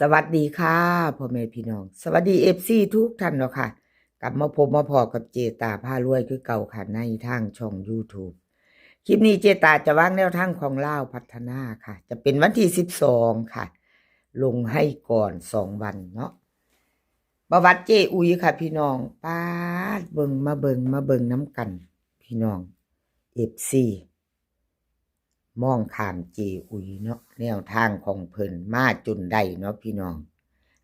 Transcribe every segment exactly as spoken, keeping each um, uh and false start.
สวัสดีค่ะ พ่อแม่พี่น้อง สวัสดี เอฟซี ทุกท่านเนาะค่ะ กลับมาพบมาพ้อกับเจตาพารวยคือเก่าค่ะ ในทางช่อง YouTube คลิปนี้เจตาจะวางแนวทางของลาวพัฒนาค่ะ จะเป็นวันที่ สิบสอง ค่ะ ลงให้ก่อนสองวันเนาะ ประวัติเจอุ๋ยค่ะพี่น้อง ป๊าด เบิ่งมาเบิ่งมาเบิ่งนำกัน พี่น้อง เอฟซี มองข้ามเจอุ๋ยเนาะ แนวทางของเพิ่นมาจนได้เนาะพี่น้อง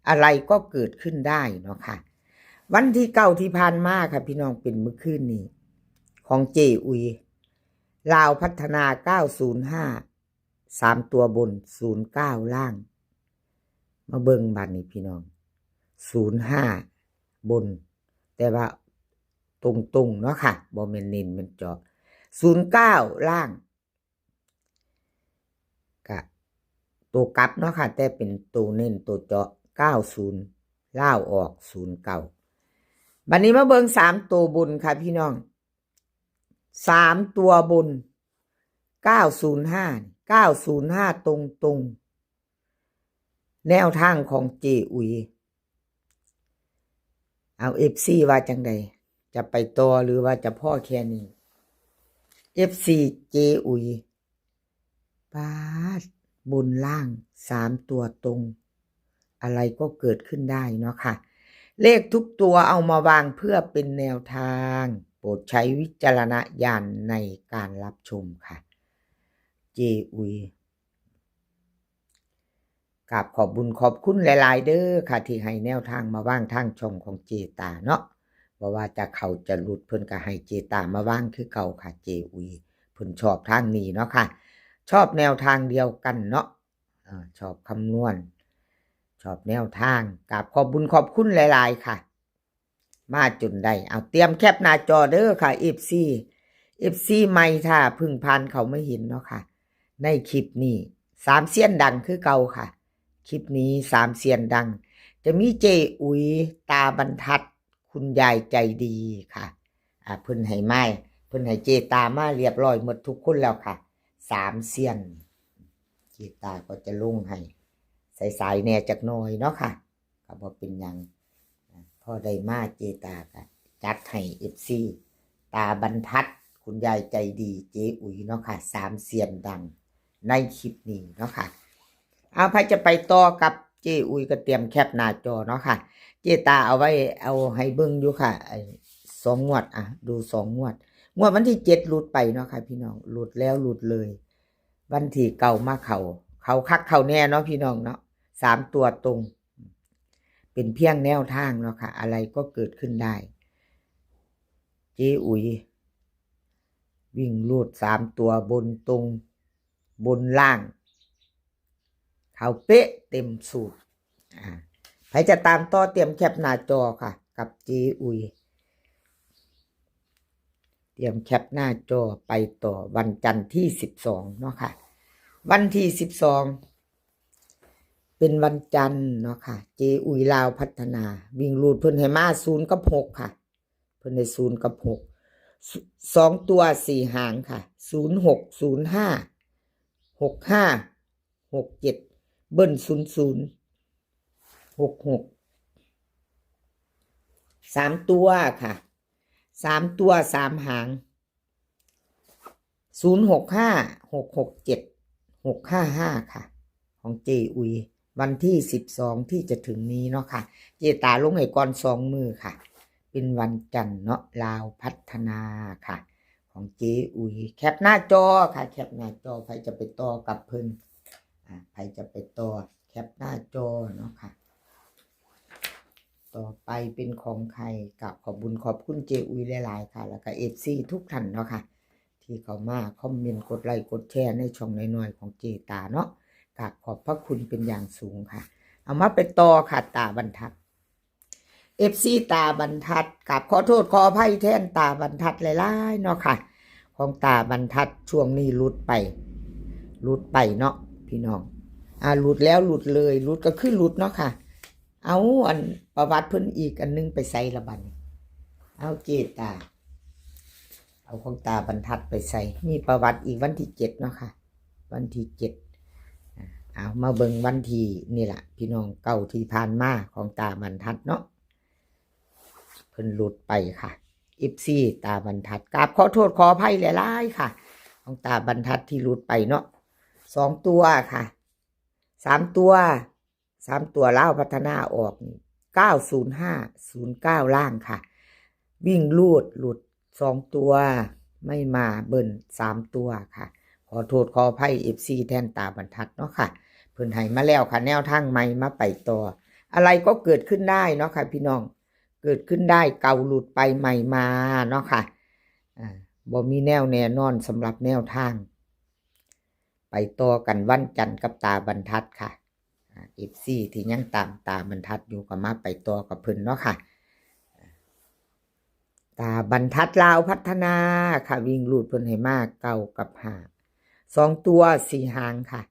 อะไรก็เกิดขึ้นได้เนาะค่ะ วันที่เก้าที่ผ่านมาค่ะพี่น้อง เป็นมื้อคืนนี้ ของเจอุ๋ย ลาวพัฒนา เก้าศูนย์ห้า สามตัวบน ศูนย์เก้า ล่าง มาเบิ่งบัดนี้พี่น้อง ศูนย์ห้า บน แต่ว่าตรงๆเนาะค่ะ บ่แม่นเน้นแม่นเจาะ ศูนย์เก้า ล่าง กะตัวกลับเนาะค่ะ แต่เป็นตัวเน้นตัวเจาะ เก้าศูนย์ ลาวออก ศูนย์เก้า บัดนี้มาเบิ่งสามตัวบนค่ะพี่น้อง สามตัวบน เก้าศูนย์ห้า เก้าศูนย์ห้า ตรงๆ แนวทางของเจอุ๋ย เอา เอฟซี ว่าจังใด จะไปต่อหรือว่าจะพอแค่นี้ เอฟซี เจอุ๋ย ป๊าด บนล่าง สามตัวตรง อะไรก็เกิดขึ้นได้เนาะค่ะ เลขทุกตัวเอามาวางเพื่อเป็นแนวทาง โปรดใช้วิจารณญาณในการรับชมค่ะ เจอุ๋ย กราบขอบบุญขอบคุณหลายๆเด้อค่ะ ที่ให้แนวทางมาวางทางช่องของเจตาเนาะ บ่ว่าจะเข้าจะหลุดเพิ่นก็ให้เจตามาวางคือเก่าค่ะ เจอุ๋ย เพิ่นชอบทางนี้เนาะค่ะ ชอบแนวทางเดียวกันเนาะ เอ่อ ชอบคำนวณ ชอบแนวทาง กราบขอบบุญขอบคุณหลายๆค่ะ มาจนได้ เอาเตรียมแคปหน้าจอเด้อค่ะ เอฟซี เอฟซี ใหม่ถ้าเพิ่งผ่านเข้ามาเห็นเนาะค่ะ ในคลิปนี้ สามเซียนดังคือเก่าค่ะ คลิปนี้สามเซียนดัง จะมีเจอุ๋ย ตาบรรทัด คุณยายใจดีค่ะ อ่า เพิ่นให้มา เพิ่นให้เจตามาเรียบร้อยหมดทุกคนแล้วค่ะ สามเซียน เจตาก็จะลงให้สายๆแหน่จักหน่อยเนาะค่ะ ก็บ่เป็นหยัง อ่า พอได้มาเจตาก็จัดให้ เอฟซี ตาบรรทัด คุณยายใจดี เจอุ๋ยเนาะค่ะ สามเซียนดังในคลิปนี้เนาะค่ะ เอา ไผจะไปต่อกับเจอุ๋ยก็เตรียมแคปหน้าจอเนาะค่ะ เจตาเอาไว้ เอาให้เบิ่งอยู่ค่ะ ไอ้สองงวด อ่ะ ดูสองงวด งวดวันที่เจ็ดหลุดไปเนาะค่ะพี่น้อง หลุดแล้วหลุดเลย วันที่เก้ามาเข้า เข้าคักเข้าแน่เนาะพี่น้องเนาะ สามตัวตรง เป็นเพียงแนวทางเนาะค่ะ อะไรก็เกิดขึ้นได้ เจอุ๋ย วิ่งรูดสามตัวบนตรง บนล่าง เข้าเป๊ะเต็มสูตร อ่า ไผจะตามต่อเตรียมแคปหน้าจอค่ะ กับเจอุ๋ย เตรียมแคปหน้าจอไปต่อวันจันทร์ที่ สิบสองเนาะค่ะ วันที่ สิบสอง เป็นวันจันทร์เนาะค่ะ เจอุ๋ยลาวพัฒนา วิ่งรูดเพิ่นให้มา ศูนย์กับหกค่ะ เพิ่นให้ ศูนย์กับหก ส- สองตัวสี่หางค่ะ ศูนย์หก ศูนย์ห้า หกห้า หกเจ็ด เบิ้ล ศูนย์ศูนย์ หกหก สามตัวค่ะ สามตัวสามหาง ศูนย์หกห้า หกหกเจ็ด หกห้าห้าค่ะ ของเจอุ๋ย วันที่ สิบสอง ที่จะถึงนี้เนาะค่ะ เจตาลงให้ก่อนสองมื้อค่ะ เป็นวันจันทร์เนาะ ลาวพัฒนาค่ะ ของเจอุ๋ย แคปหน้าจอค่ะ แคปหน้าจอ ไผจะไปต่อกับเพิ่น อ่า ไผจะไปต่อ แคปหน้าจอเนาะค่ะ ต่อไปเป็นของใคร กราบขอบบุญขอบคุณเจอุ๋ยหลายๆค่ะ แล้วก็ เอฟซี ทุกท่านเนาะค่ะ ที่เข้ามาคอมเมนต์ กดไลค์กดแชร์ในช่องน้อยๆของเจตาเนาะ กราบขอบพระคุณเป็นอย่างสูงค่ะ เอามาไปต่อค่ะ ตาบรรทัด เอฟซี ตาบรรทัด กราบขอโทษขออภัยแทนตาบรรทัดหลายๆเนาะค่ะ ของตาบรรทัดช่วงนี้หลุดไป หลุดไปเนาะพี่น้อง อ่า หลุดแล้วหลุดเลย หลุดก็คือหลุดเนาะค่ะ เอา อันประวัติเพิ่นอีกอันนึงไปใส่ละบัดนี้ เอาเจตา เอาของตาบรรทัดไปใส่ มีประวัติอีกวันที่ เจ็ดเนาะค่ะ วันที่ เจ็ด อ่า เอามาเบิ่งวันที่นี่ล่ะ พี่น้อง เก้าที่ผ่านมาของตาบรรทัดเนาะ เพิ่นหลุดไปค่ะ เอฟซี ตาบรรทัด กราบขอโทษขออภัยหลายๆค่ะ ของตาบรรทัดที่หลุดไปเนาะ สองตัวค่ะ สามตัว สามตัวลาวพัฒนาออก เก้าศูนย์ห้า ศูนย์เก้า ล่างค่ะ วิ่งรูดหลุดสองตัว ไม่มาเบิ้ลสามตัวค่ะ ขอโทษขออภัย เอฟซี แทนตาบรรทัดเนาะค่ะ เพิ่นให้มาแล้วค่ะ แนวทางใหม่มาไปต่อ อะไรก็เกิดขึ้นได้เนาะค่ะพี่น้อง เกิดขึ้นได้ เก่าหลุดไปใหม่มาเนาะค่ะ อ่า บ่มีแนวแน่นอนสำหรับแนวทาง ไปต่อกันวันจันทร์กับตาบรรทัดค่ะ อ่า เอฟซี ที่ยังตามตาบรรทัดอยู่ก็มาไปต่อกับเพิ่นเนาะค่ะ ตาบรรทัดลาวพัฒนาค่ะ วิ่งรูดเพิ่นให้มา เก้า กับ ห้า สองตัวสี่หางค่ะ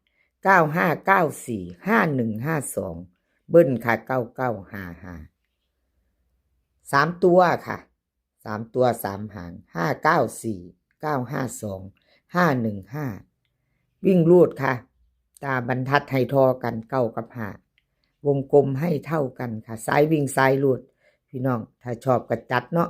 เก้าห้าเก้าสี่ ห้าหนึ่งห้าสอง เบิ้ลค่ะ เก้าเก้าห้าห้า สามตัวค่ะ สามตัวสามหาง ห้าเก้าสี่ เก้าห้าสอง ห้าหนึ่งห้า วิ่งรูดค่ะ ตาบรรทัดให้ทอกัน เก้า กับ ห้า วงกลมให้เท่ากันค่ะ สายวิ่งสายรูด พี่น้อง ถ้าชอบก็จัดเนาะ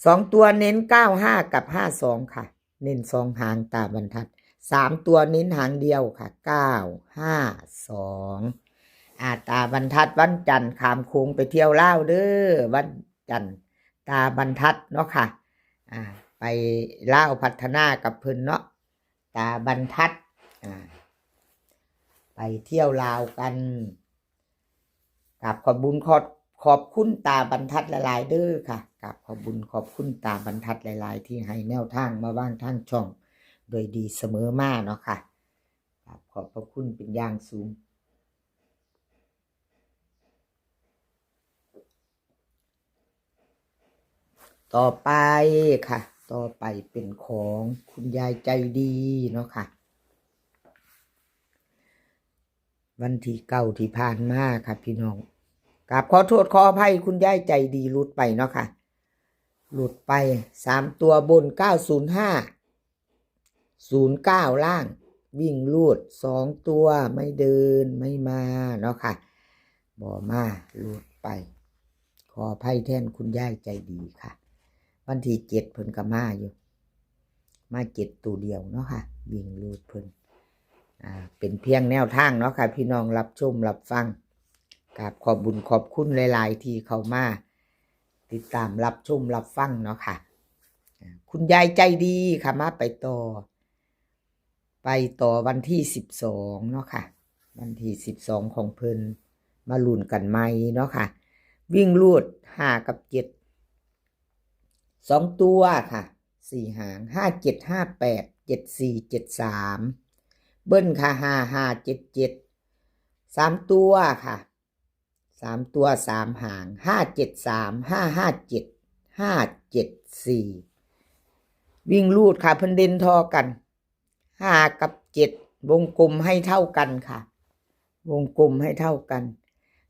สองตัวเน้น เก้าห้า กับ ห้าสอง ค่ะ เน้นสองหางตาบรรทัด สามตัวเน้นหางเดียวค่ะ เก้าห้าสอง อ่า ตาบรรทัดวันจันทร์ข้ามโขงไปเที่ยวลาวเด้อ วันจันทร์ตาบรรทัดเนาะค่ะ อ่า ไปลาวพัฒนากับเพิ่นเนาะ ตาบรรทัด อ่า ไปเที่ยวลาวกัน กราบขอบบุญขอบ ขอบคุณตาบรรทัดหลายๆเด้อค่ะ กราบขอบบุญขอบคุณตาบรรทัดหลายๆ ที่ให้แนวทางมาวางทางช่องโดยดีเสมอมาเนาะค่ะ กราบขอบพระคุณเป็นอย่างสูง ต่อไปค่ะ ต่อไปเป็นของคุณยายใจดีเนาะค่ะ วันที่เก้าที่ผ่านมาค่ะพี่น้อง กราบขอโทษขออภัยคุณยายใจดีหลุดไปเนาะค่ะ หลุดไป สามตัวบน เก้าศูนย์ห้า ศูนย์เก้า ล่าง วิ่งรูดสองตัว ไม่เดินไม่มาเนาะค่ะ บ่มา หลุดไป ขออภัยแทนคุณยายใจดีค่ะ วันที่เจ็ดเพิ่นก็มาอยู่ มาเจ็ดตัวเดียวเนาะค่ะ วิ่งรูดเพิ่น อ่า เป็นเพียงแนวทางเนาะค่ะ พี่น้องรับชมรับฟัง กราบขอบบุญขอบคุณหลายๆ ที่เข้ามาติดตามรับชมรับฟังเนาะค่ะ อ่า คุณยายใจดีค่ะ มาไปต่อ ไปต่อวันที่สิบสองเนาะค่ะ วันที่สิบสองของเพิ่น มาลุ้นกันใหม่เนาะค่ะ วิ่งรูดห้ากับเจ็ด สองตัวค่ะ สี่หาง ห้าเจ็ดห้าแปด เจ็ดสี่เจ็ดสาม เบิ้ลค่ะ ห้าห้าเจ็ดเจ็ด สามตัวค่ะ สามตัวสามหาง ห้าเจ็ดสาม ห้าห้าเจ็ด ห้าเจ็ดสี่ วิ่งรูดค่ะ เพิ่นเด่นทอกัน ห้ากับเจ็ด วงกลมให้เท่ากันค่ะ วงกลมให้เท่ากัน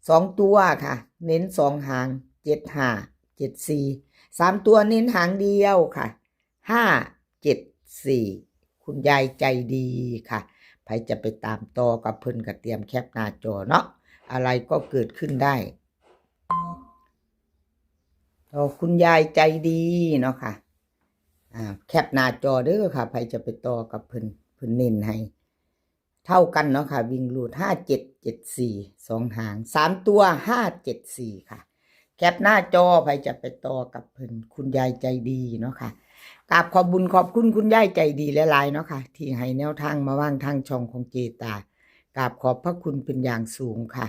สองตัวค่ะ เน้นสองหาง เจ็ดห้า เจ็ดสี่ สามตัวเน้นหางเดียวค่ะ ห้าเจ็ดสี่ คุณยายใจดีค่ะ ใผจะไปตามต่อกับเพิ่นก็เตรียมแคปหน้าจอเนาะ อะไรก็เกิดขึ้นได้ ต่อคุณยายใจดีเนาะค่ะ อ่า แคปหน้าจอเด้อค่ะ ใผจะไปต่อกับเพิ่น เพิ่นเน้นให้ เท่ากันเนาะค่ะ วิ่งรูด ห้าเจ็ดเจ็ดสี่ สองหาง สามตัว ห้าเจ็ดสี่ ค่ะ แคปหน้าจอ ใผจะไปต่อกับเพิ่น คุณยายใจดีเนาะค่ะ กราบขอบบุญขอบคุณคุณยายใจดีหลายๆเนาะค่ะ ที่ให้แนวทางมาวางทางช่องของเจตา กราบขอบพระคุณเป็นอย่างสูงค่ะ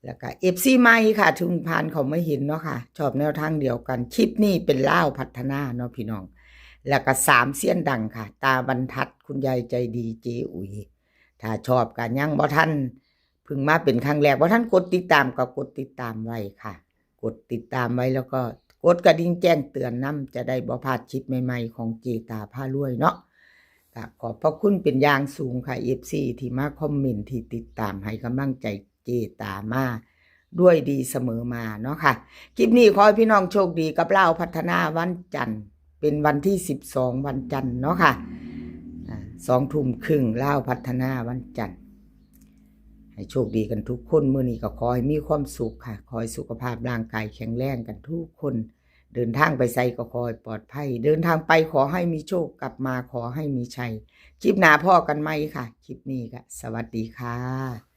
แล้วก็ เอฟซี ใหม่ค่ะ ที่ผ่านเข้ามาเห็นเนาะค่ะ ชอบแนวทางเดียวกัน คลิปนี้เป็นลาวพัฒนาเนาะพี่น้อง แล้วก็สามเซียนดังค่ะ ตาบรรทัด คุณยายใจดี เจอุ๋ย ถ้าชอบก็ยังบ่ทัน เพิ่งมาเป็นครั้งแรก บ่ทันกดติดตามก็กดติดตามไว้ค่ะ กดติดตามไว้แล้วก็กดกระดิ่งแจ้งเตือนนำ จะได้บ่พลาดคลิปใหม่ๆของเจตาพารวยเนาะ กราบขอบพระคุณเป็นอย่างสูงค่ะ เอฟซี ที่มาคอมเมนต์ ที่ติดตามให้กำลังใจเจตามาด้วยดีเสมอมาเนาะค่ะ คลิปนี้ขอให้พี่น้องโชคดีกับลาวพัฒนาวันจันทร์ เป็นวันที่สิบสองวันจันทร์เนาะค่ะ อ่า สองทุ่มครึ่งลาวพัฒนาวันจันทร์ ให้โชคดีกันทุกคน มื้อนี้ก็ขอให้มีความสุขค่ะ ขอให้สุขภาพร่างกายแข็งแรงกันทุกคน เดินทางไปไสก็ขอให้ปลอดภัย เดินทางไปขอให้มีโชค กลับมาขอให้มีชัย คลิปหน้าพ้อกันใหม่ค่ะ คลิปนี้ก็สวัสดีค่ะ